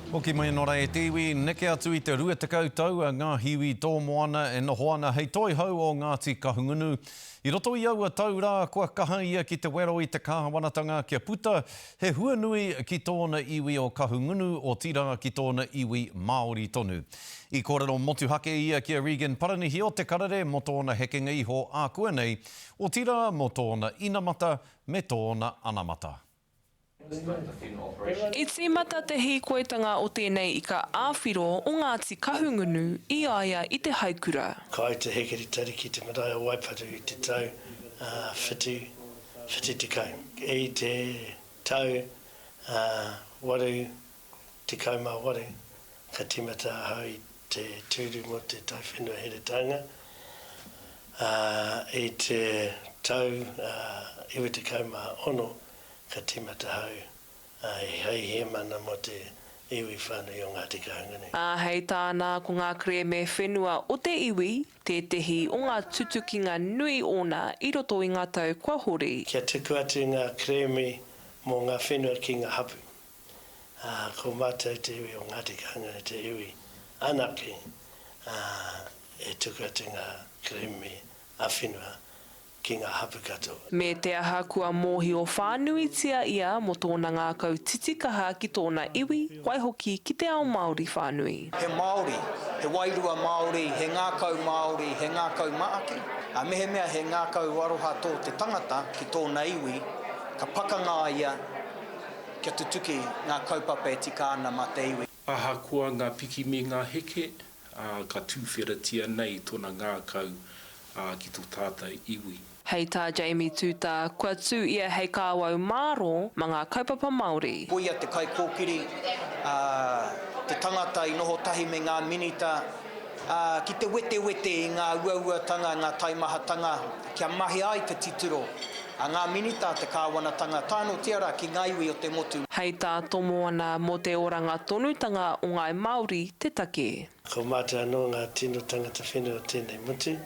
Hoki mai anō rā e te iwi, neke atu i te 20 tau a Ngāhiwi Tōmoana e noho ana hei toihau o Ngāti Kahungunu. I roto i aua tau rā, kua kaha ia ki te wero i te kāwanatanga kia puta he huanui ki tōna iwi o Kahungunu, otirā ki tōna iwi Māori tonu. I kōrero motuhake ia ki a Regan Paranihi o Te Karere mō tōna hekenga iho ākuanei, otirā mō tōna inamata me tōna anamata. I tīmata te hīkoitanga o tēnei ika ā-whiro o Ngāti Kahungunu i a ia i te haikura. Kai te hekeretari ki te marae o Waipatu i te tau 70. I te tau 88 ka tīmata ahau i te tūru mō te taiwhenua Heretaunga, ā, i te tau 96 ka tīmata ahau hei hēmana mō te iwi whānui o Ngāti Kahungunu. Ā, hei tāna ko ngā kerēme whenua o te iwi tētehi o ngā tutukinga nui ōna i roto i ngā tau kua hori. Kia tuku atu ngā kerēme mō ngā whenua ki ngā hapū. Ā, ko mātou te iwi o Ngāti Kahungunu te iwi anake, ā, e tuku atu ngā kerēme ā-whenua ki ngā hapū katoa. Me te aha kua mōhio whānuitia ia mō tōna ngākau titikaha ki tōna iwi, waihoki ki te ao Māori whānui. He Māori, he wairua Māori, he ngākau Māori, he ngākau maaki. Ā, mehemea he ngākau aroha tō te tangata ki tōna iwi, ka pakanga a ia kia tutuki ngā kaupapa e tika ana mā te iwi. Ahakoa ngā piki me ngā heke, ā, ka tūwheratia nei tōna ngākau, ā, ki tō tātou iwi. Hei tā Jamie Tuta, kua tū ia hei kāwau mārō mā ngā kaupapa Māori. Ko ia te kaikōkiri, ā, te tangata i noho tahi me ngā minita, ā, ki te wetewete i ngā uauatanga, ngā taimahatanga, kia mahea ai te titiro a ngā minita a te kāwanatanga, tae noatia rā ki ngā iwi o te motu. Hei tā Tomoana mō te oranga tonutanga o ngāi Māori te take. Ko mātou anō ngā tino tangata whenua o tēnei motu,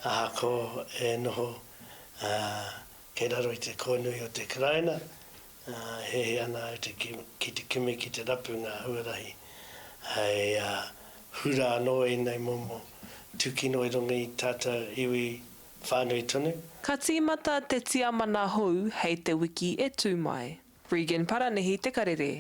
ahakoa e noho kei raro i te kōnui o te Karauna, hehe ana au ki te kimi, ki te rapu ngā huarahi hei hura anō ēnei momo tūkino i runga i tātou iwi whānui tonu. Ka tīmata te tiamana hou hei te wiki e tū mai. Regan Paranihi Te Karere.